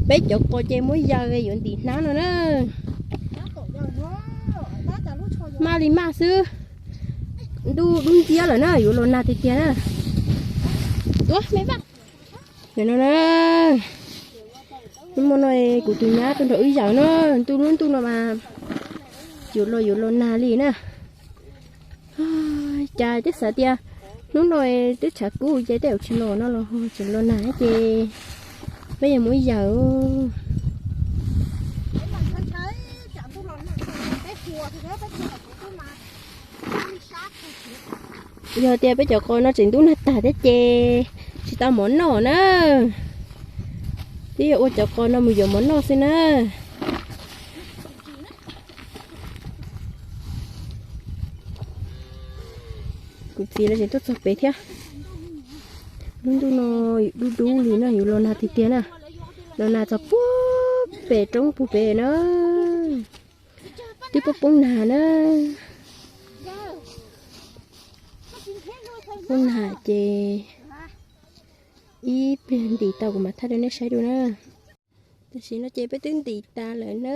Peb cov qos ces muab yaws yuav ntim hnab no na. Maj li maj xwb. Ntuj dub nciab lawm na, yuav los nag tiag tiag na. Ua me vaj. Nim no na, hnub no kuv tus nyab tuaj nrog wb yaws na, ntuj lub ntuj no mas yuav los yuav los nag li na. Cas twb xav tias hnub no twb tshav kub ces tej zaum tsis los no los tseem los nag ces peb yuav muab yaws. Yog tias peb cov qos no tseem ntub nag tag thiab ces tsis tau mov noj na. Twb yog ua cov qos no mus yuav mov noj xwb na. Kuv txiv lawv tseem tuaj txog pem thiab. Lub ntuj no dub dub li no yuav los nag tiag tiag na. Los nag txog puag pem roob puag pem na. Twb poob poob nag na. Poob nag ces ib pliag ntim tau kuv mam thaij rau nej saib dua na. Tam sim no ces peb twb ntim tas lawm na.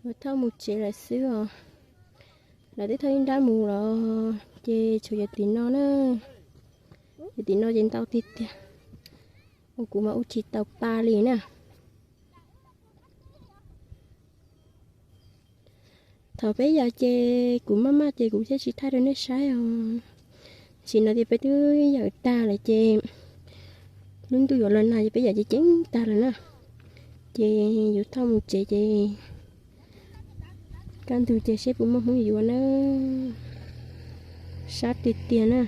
Yuav thauj mus tsev lawm xwb os. Lawv twb thauj ib nrab mus los ces tshuav yog tim no na. Yog tim no ces ntau tiag tiag. Ua kuv mas ua tsis tau pa li na. Thaum peb yaws ces kuv maj maj ces kuv thiaj tsis thaij rau nej saib os. Tam sim no ces peb twb yaws tag lawm ces lub ntuj yuav los nag ces peb yaws ces ceev tag lawm na. Ces yuav thauj mus tsev ces kaj ntug ces seb puas muaj hmoob yuav na. Sab tiag tiag na.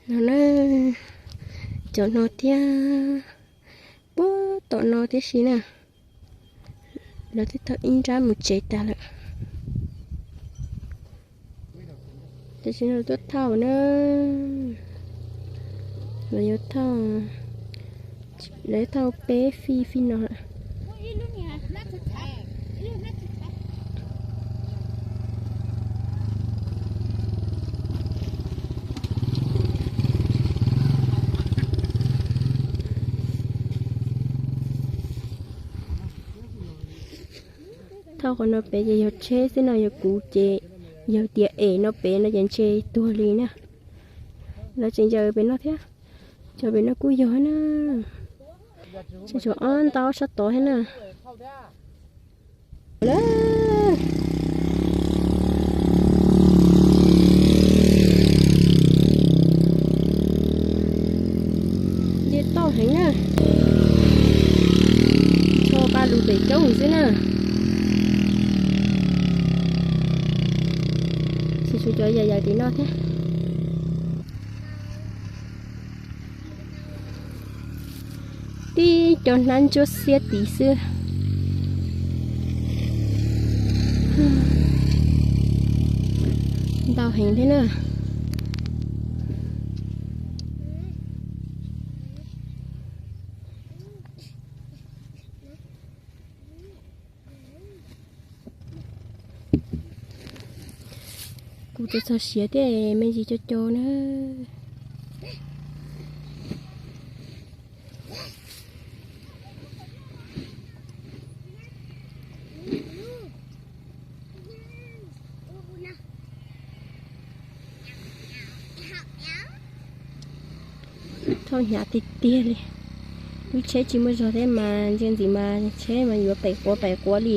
No na, cov no thiab, puag tom no thiab si na. Lawv twb thauj ib nrab mus tsev tas lawm. Tam sim no tuaj thauj na. Lawv yuav thauj, lawv yuav thauj peb fij fij no lawm. Thauj qhov no pem ces yog tsheb xwb no, yog kuv ces yog tias es no pem no ces ntshe tuag li na. Lawv tseem yaws pem no thiab. Cov pem no kuj yog na. Tseem tshuav ob ntau sab tod thiab na. Nce toj heev na. Tsho pa lug pem roob xwb na. Tsis tshuav cov yaws yaws tim no thiab. Tib cov hnab ntsuab xiab tid xwb. Ntau heev thiab na. Kuv txog txog siav thiab me ntsis co co na. Thauj hnyav tiag tiag li. Lub tsheb tsis muaj zog thiab mas ntsia ntxim mas tsheb mas yuav pem quav pem quav li.